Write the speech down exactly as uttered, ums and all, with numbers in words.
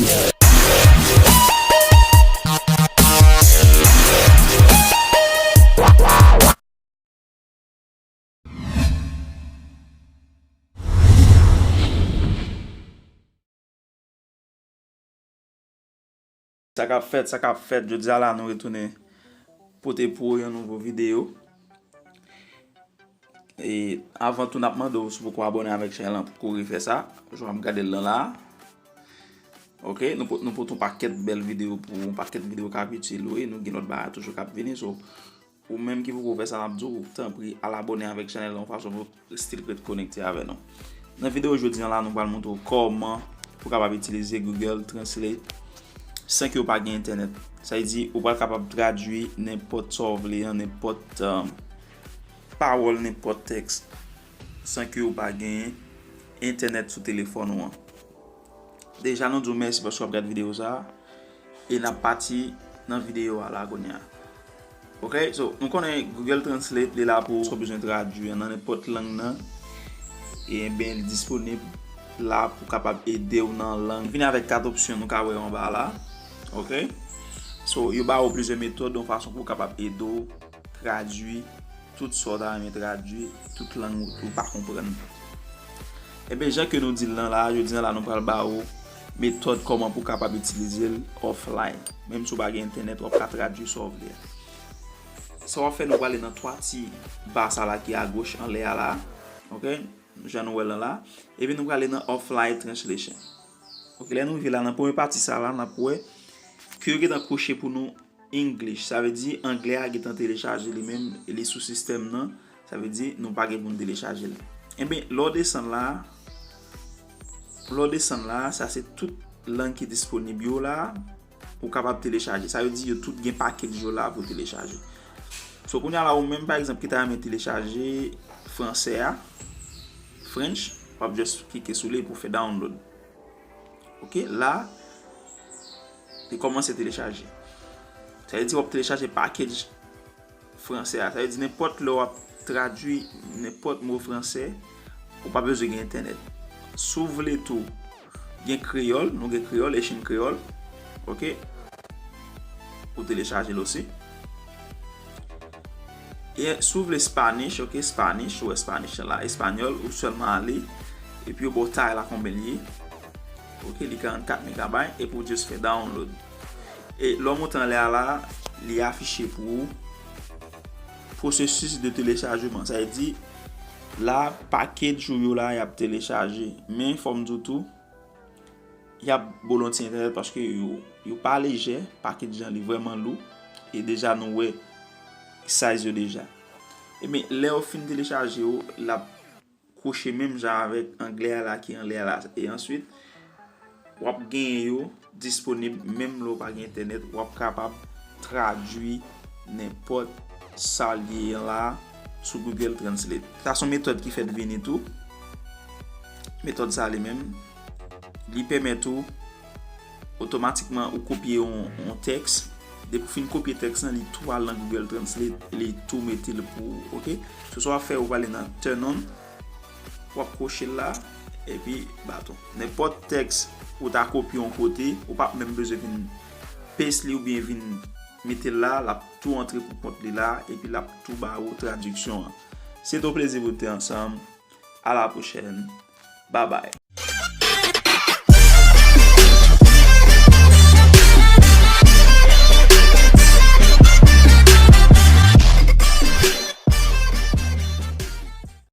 Sa k ap fèt, sa k ap fèt, jodi a la nou retounen pote pou ou yon nouvo videyo. E avan tou, n ap mande w si w poko abòne avèk chanèl lan pou kouri fè sa. Jan w ap gade l lan la. Ok, nou po-, nou pote yon pakèt bèl videyo pou ou, yon pakèt videyo k ap itil ou, e nou gen lòt bagay toujou k ap vini. So, ou menm ki poko fè sa, n ap di w, tanpri, al abòne avèk chanèl lan yon fason pou w still ret konekte avè nou. Nan videyo jodi a la, nou pral montre w kòman pou w kapab itilize Google Translate san ke w pa gen entènèt. Sa vle di, ou pral kapab tradui nenpòt sa w vle an, nenpòt, um, pawòl, nenpòt tèks, san ke w pa gen entènèt sou telefòn ou an. Deja, nou di w mèsi paske w ap gade videyo sa a, e n ap pati nan videyo a la kounye a. Ok, so, nou konnen Google Translate, li la pou sa w bezwen tradui an nan nenpòt lang nan, e enben, li disponib la pou kapab ede w nan lang. Li vini avèk kat opsyon nou ka wè yo anba la. Ok? So, yo ba ou plizyè metòd, yon fason pou w kapab ede w tradui tout sa w ta renmen tradui, tout lang ou, ou pa konprann. Enben, jan ke nou di l lan la, jodi a la, nou pral ba ou metòd kòman pou w kapab itilize l offline. Menm si w pa gen entènèt, w ap ka tradui sa w vle a. Sa w ap fè, nou prale nan twa ti ba sa la ki agoch anlè a la. Ok? Jan nou wè l lan la. Epi nou prale nan offline translation. Ok, lè nou rive la, nan premye pati sa la, n ap wè ke yo gentan kwoche pou nou English. Sa vle di anglè a gentan telechaje li menm, e li sou sistèm nan. Sa vle di nou pa gen pou n telechaje l. Enben, lè w desann la, lè w desann la, sa se tout lang ki disponib yo la, ou kapab telechaje. Sa vle di yo tout gen package yo la pou telechaje. So, kounye a la, ou menm, pa egzanp, ki ta renmen telechaje fransè a, French, w ap just klike sou li pou fè download. Ok, la, li kòmanse telechaje. Sa vle di w ap telechaje package fransè a. Sa vle di nenpòt lè w ap tradui nenpòt mo fransè, ou pa bezwen gen entènèt. Si w vle tou, gen kreyòl, nou gen kreyòl, Haitian kreyòl. Ok? Ou telechaje l osi. E si w vle Spanish, ok, Spanish, ou wè Spanish la, espanyòl, ou sèlman ale, epi yo ba w tay la konbyen li ye. Ok, li karannkat megabayt, epi w just fè download. E lè w monte anlè a la, li afiche pou ou pwosesis de telechajman. Sa vle di, la, package ou yo la, y ap telechaje. Men, fò m di w tou, y ap ba w yon ti entènèt paske yo, yo pa lejè, package lan li vrèman lou. E deja nou wè size yo deja. Ebyen, lè yo fin telechaje yo, l ap kwoche menm jan avèk anglè a la ki anlè a la. E answit, w ap genyen yo disponib menm lè w pa gen entènèt, w ap kapab tradui nenpòt sa l ye an la sou Google Translate. Sa se yon metòd ki fèt vini tou. Metòd sa li menm, li pèmèt ou otomatikman ou kopye yon, yon tèks. Depi w fin kopye tèks lan, li tou al nan Google Translate, li tou mete l pou ou, ok? So, sa w ap fè, ou prale nan turn on, w ap kwoche l la, epi baton. Nenpòt tèks ou ta kopye yon kote, ou p ap menm bezwen vin paste li oubyen vin mete l la, l ap tou antre pou kont li la, epi l ap tou ba ou tradiksyon an. Se te yon plezi pou n te ansanm. A la pwochèn. Babay.